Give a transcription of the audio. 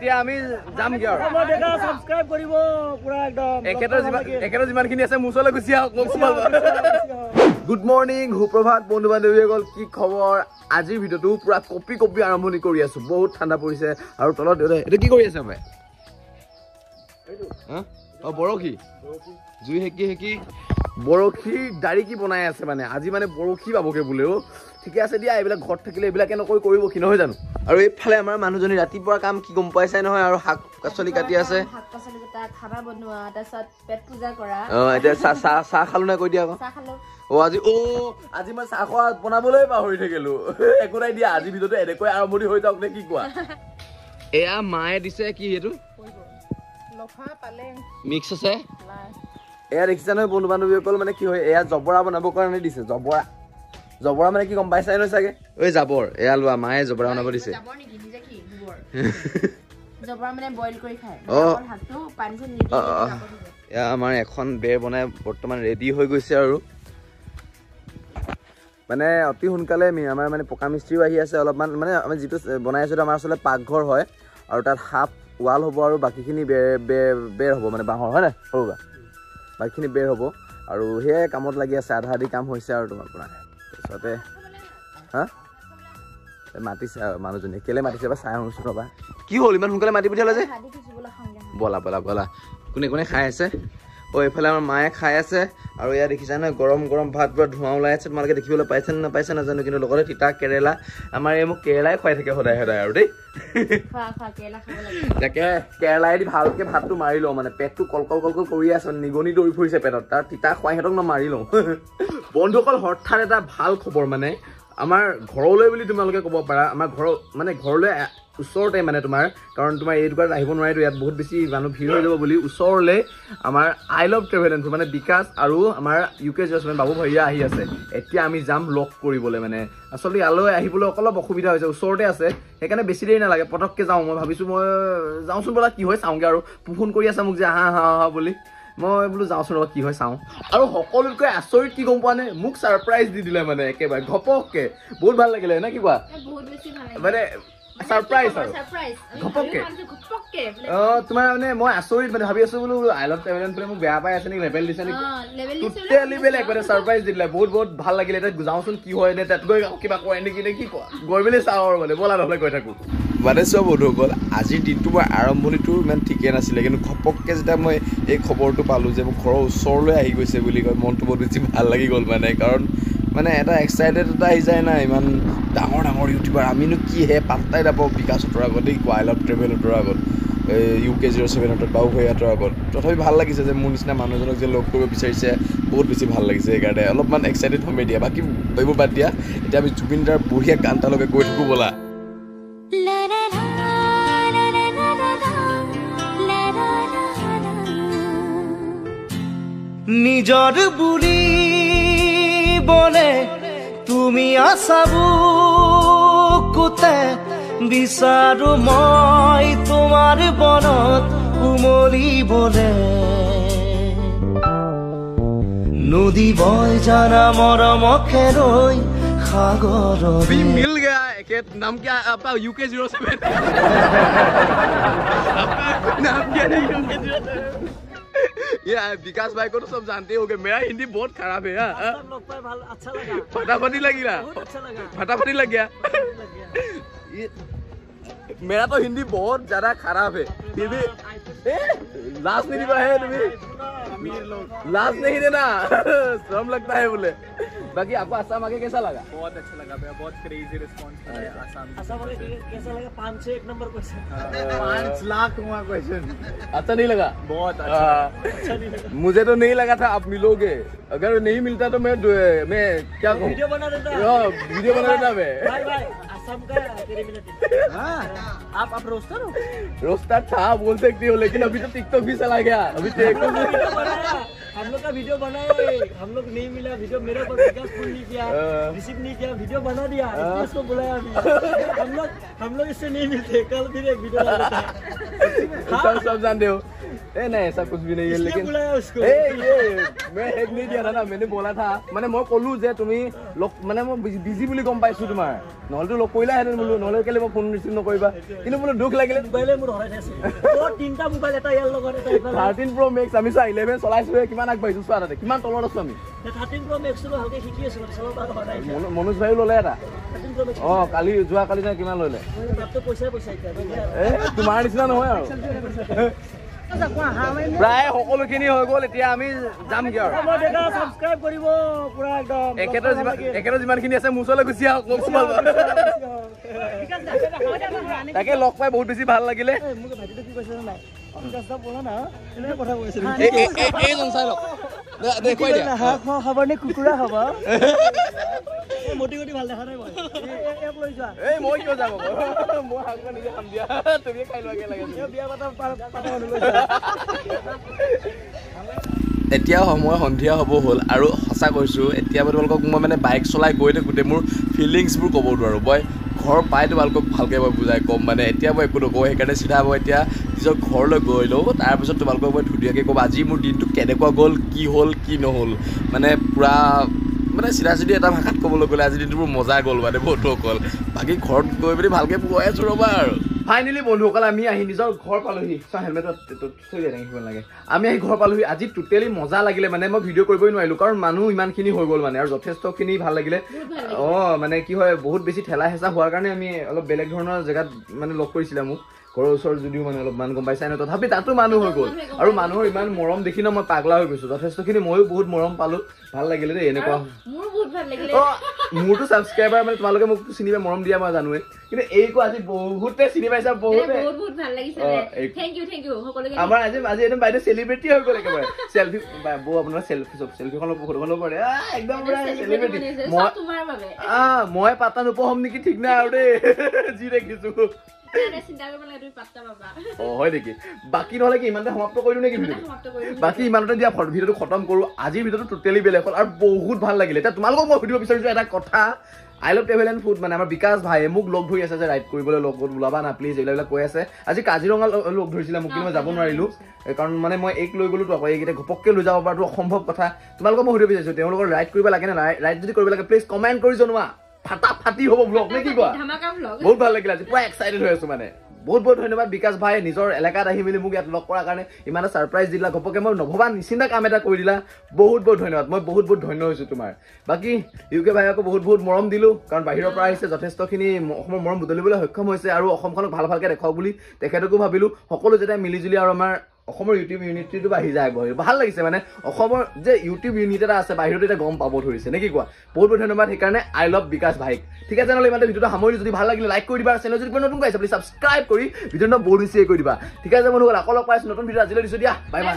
এতিয়া আমি যামগৈ আৰু। ছাবস্ক্ৰাইব কৰিব পুৰা একদম। এখেতৰ যিমানখিনি আছে মোৰ ওচৰলৈ গুচি আহক, মই খুব ভাল পাওঁ। গুড মৰ্ণিং, সুপ্ৰভাত বন্ধু বান্ধৱীসকল, কি খবৰ? আজিৰ ভিডিঅ'টো পুৰা কপি কপি আৰম্ভণি কৰি আছো। বহুত ঠাণ্ডা পৰিছে আৰু তলত দেউতাই এইটো কি কৰি আছে ভাই? অ বৰশী জুই সেকি সেকি বৰশী দাড়ি কি বনাই আছে মানে আজি মানে বৰশী পাবগৈ বোলে। অ ঠিকে আছে দিয়া, এইবিলাক ঘৰত থাকিলে এইবিলাকে নকৰি কৰিব কি, নহয় জানো? আৰু এইফালে আমাৰ মানুহজনী ৰাতিপুৱা কাম কি গম পাইছাই নহয়, আৰু শাক পাচলি কাটি আছে। শাক পাচলি কটা, খানা বনোৱা, তাৰপিছত পেট পূজা কৰা। অ এতিয়া চাহ চাহ চাহ খালো নাই কৈ দিয়া আকৌ। চাহ খালো। অ আজি আজি মই চাহ খোৱা বনাবলৈ পাহৰি থাকিলো। একো নাই দিয়া, আজি ভিডিঅ'টো এনেকৈ আৰম্ভণি হৈ যাওক নে কি কোৱা? এয়া মায়ে দিছে কি এইটো মিক্স আছে। এয়া দেখিছা নহয় বন্ধু বান্ধৱীসকল, মানে কি হয় এয়া জবৰা বনাবৰ কাৰণে দিছে। জবৰা জবৰা মানে কি গম পাইছাই নহয় চাগে? ঐ জাবৰ, এয়া লোৱা মায়ে জবৰা বনাব দিছে। এয়া আমাৰ এখন বেৰ বনাই বৰ্তমান ৰেডি হৈ গৈছে আৰু মানে অতি সোনকালে আমাৰ মানে পকা মিস্ত্ৰীও আহি আছে অলপমান। মানে আমি যিটো বনাই আছোঁ আমাৰ আচলতে পাকঘৰ হয় আৰু তাত হাফ ৱাল হ'ব আৰু বাকীখিনি বেৰ বেৰ বেৰ হ'ব, মানে বাঁহৰ হয় নাই সৰু বাকীখিনি বেৰ হ'ব। আৰু সেয়াই কামত লাগি আছে, আধা আধি কাম হৈছে আৰু তোমাৰ পৰা। তাৰপিছতে হা মাতিছে মানুহজনী, কেলৈ মাতিছে বা চাই আহোঁচোন ৰ'বা। কি হ'ল ইমান সোনকালে মাতি পঠিয়ালে যে? ব'লা ব'লা ব'লা, কোনে কোনে খাই আছে? অ এইফালে আমাৰ মায়ে খাই আছে। আৰু এয়া দেখিছা নহয় গৰম গৰম ভাত পুৰা ধোঁৱা ওলাই আছে, তোমালোকে দেখিবলৈ পাইছে নে নাপাইছে নাজানো, কিন্তু লগতে তিতা কেৰেলা। আমাৰ এই মোক কেৰেলাই খুৱাই থাকে সদায় সদায় আৰু দেই। তাকে কেৰেলাইদি ভালকে ভাতটো মাৰি লওঁ, মানে পেটটো কলকল কলকল কৰি আছে, নিগনি দৌৰি ফুৰিছে পেটত, তাৰ তিতা খুৱাই সিহঁতক ন মাৰি লওঁ। বন্ধুসকল হঠাৎ এটা ভাল খবৰ, মানে আমাৰ ঘৰলৈ বুলি তোমালোকে ক'ব পাৰা, আমাৰ ঘৰৰ মানে ঘৰলৈ ওচৰতে মানে তোমাৰ, কাৰণ তোমাৰ এই দোকানত আহিব নোৱাৰিতো, ইয়াত বহুত বেছি মানুহ ভিৰ হৈ যাব বুলি ওচৰলৈ আমাৰ I love travel and মানে বিকাশ আৰু আমাৰ ইউ কে জিৰ' ছেভেন বাবু ভাইয়া আহি আছে। এতিয়া আমি যাম লগ কৰিবলৈ, মানে আচলতে ইয়ালৈ আহিবলৈ অলপ অসুবিধা হৈছে, ওচৰতে আছে সেইকাৰণে বেছি দেৰি নালাগে, পটককৈ যাওঁ। মই ভাবিছোঁ মই যাওঁচোন বোলা কি হয় চাওঁগৈ, আৰু ফোন কৰি আছে মোক যে আহা আহা আহা বুলি, মই বোলো যাওঁচোন ৰ'বা কি হয় চাওঁ। আৰু সকলোতকৈ আচৰিত কি গম পোৱা নে, মোক ছাৰপ্ৰাইজ দি দিলে মানে একেবাৰে ঘপককে, বহুত ভাল লাগিলে নে কি কোৱা? মানে ছাৰপ্ৰাইজ আৰু ঘপককে। অ তোমাৰ মানে মই আচৰিত মানে ভাবি আছো বোলো I love travel and মোক বেয়া পাই আছে নেকি, লেবেল দিছে নেকি, টোটেলি বেলেগ মানে ছাৰপ্ৰাইজ দি দিলে। বহুত বহুত ভাল লাগিলে। এতিয়া যাওঁচোন কি হয়, নে তাত গৈ কিবা কয় নেকি নে কি কোৱা, গৈ মেলি চাওঁ আৰু মানে ব'লা নহ'লে গৈ থাকোঁ। মানে চোৱা বন্ধুসকল, আজিৰ দিনটো মই আৰম্ভণিটো ইমান ঠিকে নাছিলে, কিন্তু ঘপককৈ যেতিয়া মই এই খবৰটো পালোঁ যে মোৰ ঘৰৰ ওচৰলৈ আহি গৈছে বুলি কয়, মনটো বহুত বেছি ভাল লাগি গ'ল। মানে কাৰণ মানে এটা এক্সাইটেড এটা আহি যায় না, ইমান ডাঙৰ ডাঙৰ ইউটিউবাৰ আমিনো কিহে পাত্তাই নাপাওঁ বিকাশহঁতৰ আগত, এই I love ট্ৰেভেলহঁতৰ আগত, ইউ কে জিৰ' ছেভেনহঁতৰ বাবু ভৈয়াহঁতৰ আগত। তথাপি ভাল লাগিছে যে মোৰ নিচিনা মানুহজনক যে লগ কৰিব বিচাৰিছে, বহুত বেছি ভাল লাগিছে। সেইকাৰণে অলপমান এক্সাইটেড হ'মেই দিয়া, বাকী এইবোৰ বাদ দিয়া। এতিয়া আমি জুবিন দাৰ বঢ়িয়া গান এটালৈকে গৈ থাকোঁ ব'লা। নিজৰ বুলি বলে তুমি আছা বুকুতে, বিচাৰো মই তোমাৰ বনত উমলিবলে। নদী বয় জানা মৰমকে ৰৈ সাগৰ মিল গয়া। नाम क्या है आपका? यूके 07 नाम क्या है? यूके 07। ये विकास भाई को तो सब जानते होंगे। मेरा हिंदी बहुत खराब है। अच्छा लगा, फटाफटी लगी ना, फटाफटी लग गया। ये मेरा तो हिंदी बहुत ज्यादा खराब है, फिर भी लास्ट नहीं दिया है तुम्हें, लास्ट नहीं देना, शर्म लगता है बोले। बाकी आपको आसाम आके कैसा लगा? बहुत अच्छा लगा भैया, बहुत क्रेजी रिस्पांस मिला आसाम। आसाम आके कैसा लगा? 5-6 एक नंबर क्वेश्चन, 5 लाख हुआ क्वेश्चन। अच्छा नहीं लगा? बहुत अच्छा, अच्छा नहीं लगा मुझे तो नहीं लगा था आप मिलोगे, अगर नहीं मिलता तो मैं क्या कहूँ, वीडियो बना देता, वीडियो बना देता मैं। भाई भाई आसाम का तेरे मिनट आप रोस्टर हो? रोस्टर था बोल सकती हो, लेकिन अभी तो टिकटॉक भी चला गया। अभी टिकटॉक हम लोग का वीडियो बनाया, हम लोग नहीं मिला वीडियो, मेरे पर विकास फोन नहीं किया, रिसीव नहीं किया, वीडियो बना दिया, इसलिए इसको बुलाया। अभी हम लोग इससे नहीं मिलते, कल फिर एक वीडियो डाल देता है। सब जानते हो। ए नहीं ऐसा कुछ भी नहीं है, लेकिन ए ये मैं हेक नहीं दिया था ना, मैंने बोला था মানে মই ক'লো যে তুমি লগ মানে মই বিজি বুলি গম পাইছো তোমাৰ, নহ'লেতো লগ কৰিলাহেঁতেন বোলো, নহ'লে কেলে মই ফোন ৰিচিভ নকৰিবা। কিন্তু বোলো দুখ লাগিলে মোবাইলে মোৰ হৰাই আছে, তিনিটা মোবাইল, এটা ইয়াৰ লগত এটা ইফালে। 13 Pro Max আমি চোৱা 11 চলাইছোহে, কিমান আগবাঢ়িছো চোৱা তাতে কিমান তলত আছো আমি। 13 Pro Max টো ভালকে শিকি আছো, চলাব পৰা নাই। মনোজ ভাইও ল'লে এটা 13 Pro Max। অ কালি যোৱা কালি না কিমান ল'লে? তাততো পইচাই পইচা এতিয়া। এ তোমাৰ নিচিনা নহয় আৰু। প্ৰায় সকলোখিনি হৈ গ'ল, এতিয়া আমি যামগৈ আৰু। ছাবস্ক্ৰাইব কৰিব পুৰা একদম। এখেতৰ যিমানখিনি আছে মোৰ ওচৰলৈ গুচি আহক, মোক ভাল। তাকে লগ পাই বহুত বেছি ভাল লাগিলে। এতিয়া সময় সন্ধিয়া হ'ব হ'ল আৰু সঁচা কৈছোঁ এতিয়া মই তোমালোকক মই মানে বাইক চলাই গৈ থাকোঁতে মোৰ ফিলিংছবোৰ ক'ব নোৱাৰোঁ। মই ঘৰ পাই তোমালোকক ভালকৈ মই বুজাই ক'ম, মানে এতিয়া মই একো নকওঁ, সেইকাৰণে চিধা মই এতিয়া নিজৰ ঘৰলৈ গৈ লওঁ, তাৰপিছত তোমালোকক মই ধুনীয়াকৈ ক'ম আজি মোৰ দিনটো কেনেকুৱা গ'ল, কি হ'ল কি নহ'ল, মানে পূৰা মানে চিধা চিধি এটা ভাষাত ক'বলৈ গ'লে আজি দিনটো মোৰ মজা গ'ল মানে বন্ধুসকল। বাকী ঘৰত গৈ পিনি ভালকৈ গৈ আছোঁ ৰ'বা আৰু। ফাইনেলি বন্ধুসকল আমি আহি নিজৰ ঘৰ পালোহি। চোৱা হেলমেটত থৈ দিয়া থাকিব নালাগে। আমি আহি ঘৰ পালোহি। আজি টোটেলি মজা লাগিলে, মানে মই ভিডিঅ' কৰিবই নোৱাৰিলোঁ কাৰণ মানুহ ইমানখিনি হৈ গ'ল মানে, আৰু যথেষ্টখিনি ভাল লাগিলে। অঁ মানে কি হয় বহুত বেছি ঠেলা হেঁচা হোৱাৰ কাৰণে আমি অলপ বেলেগ ধৰণৰ জেগাত মানে লগ কৰিছিলে মোক, ঘৰৰ ওচৰত যদিও মানে অলপমান গম পাইছাই ন, তথাপি তাতো মানুহ হৈ গ'ল আৰু মানুহৰ ইমান মৰম দেখি ন মই পাগলা হৈ গৈছোঁ। যথেষ্টখিনি ময়ো বহুত মৰম পালোঁ, ভাল লাগিলে দেই এনেকুৱা। অঁ মোৰতো ছাবস্ক্ৰাইবাৰ মানে তোমালোকে মোক চিনি পাই মৰম দিয়া মই জানোৱেই, কিন্তু এইকো আজি বহুতে চিনি পাইছা, বহুতে আমাৰ আজি আজি একদম বাইদেউ চেলিব্ৰিটি হৈ গ'ল একেবাৰে। চেলফি বৌ আপোনাৰ চেলফি চেলফিখন ফটোখন ল'ব পাৰে একদম পুৰা চেলিব্ৰিটি। মই পাতা নোপোৱা হ'ম নেকি ঠিক নাই আৰু দেই, যি দেখিছোঁ। অ হয় নেকি? বাকী নহ'লে কি ইমানতে সমাপ্ত কৰিলো নেকি ভিডিঅ'টো? বাকী ইমানতে দিয়া ভিডিঅ'টো খতম কৰোঁ। আজিৰ ভিডিঅ'টো টোটেলি বেলেগ হ'ল আৰু বহুত ভাল লাগিলে। এতিয়া তোমালোকক মই সুধিব বিচাৰিছোঁ এটা কথা, I love travel and food মানে আমাৰ বিকাশ ভাইয়ে মোক লগ ধৰি আছে যে ৰাইড কৰিবলৈ লগত ওলাবা না প্লিজ, এইবিলাক কৈ আছে। আজি কাজিৰঙা লগ ধৰিছিলে মোক, কিন্তু মই যাব নোৱাৰিলোঁ কাৰণ মানে মই এইক লৈ গ'লোতো, আকৌ এইকেইটা ঘপককৈ লৈ যাব পৰাটো অসম্ভৱ কথা। তোমালোকক মই সুধিব বিচাৰিছোঁ তেওঁলোকৰ ৰাইড কৰিব লাগে নে নাই? ৰাইড যদি কৰিব লাগে প্লিজ কমেণ্ট কৰি জনোৱা। ফাটা ফাটি হ'ব ব্লগ নে কি কোৱা? বহুত ভাল লাগিলে আজি, পুৰা এক্সাইটেড হৈ আছো মানে। বহুত বহুত ধন্যবাদ বিকাশ ভাই, নিজৰ এলেকাত আহি মেলি মোক ইয়াত লগ কৰাৰ কাৰণে, ইমান এটা ছাৰপ্ৰাইজ দিলা, ঘপককৈ মই নভবা নিচিনা কাম এটা কৰি দিলা। বহুত বহুত ধন্যবাদ, মই বহুত বহুত ধন্য হৈছোঁ তোমাৰ। বাকী ইউ কে ভাইকো বহুত বহুত মৰম দিলোঁ কাৰণ বাহিৰৰ পৰা আহিছে, যথেষ্টখিনি অসমৰ মৰম বুটলিবলৈ সক্ষম হৈছে আৰু অসমখনক ভাল ভালকৈ দেখুৱাওক বুলি তেখেতকো ভাবিলোঁ। সকলো যেতিয়া মিলিজুলি আৰু আমাৰ অসমৰ ইউটিউব ইউনিটিটো বাঢ়ি যায়, ভাল লাগিছে মানে অসমৰ যে ইউটিউব ইউনিট এটা আছে বাহিৰত এতিয়া গম পাব ধৰিছে নে কি কোৱা? বহুত বহুত ধন্যবাদ, সেইকাৰণে I love বিকাশ ভাইক। ঠিক আছে নহ'লে ইমানতে ভিডিঅ'টো সামৰিলোঁ। যদি ভাল লাগিলে লাইক কৰি দিবা, চেনেল যদি নতুন আহিছে প্লিজ ছাবস্ক্ৰাইব কৰি ভিডিঅ'টো বহুত বেছি কৰি দিবা। ঠিক আছে বন্ধুসকল, আকৌ লগ পাইছোঁ নতুন ভিডিঅ' আজিলৈ দিছোঁ দিয়া, বাই বাই।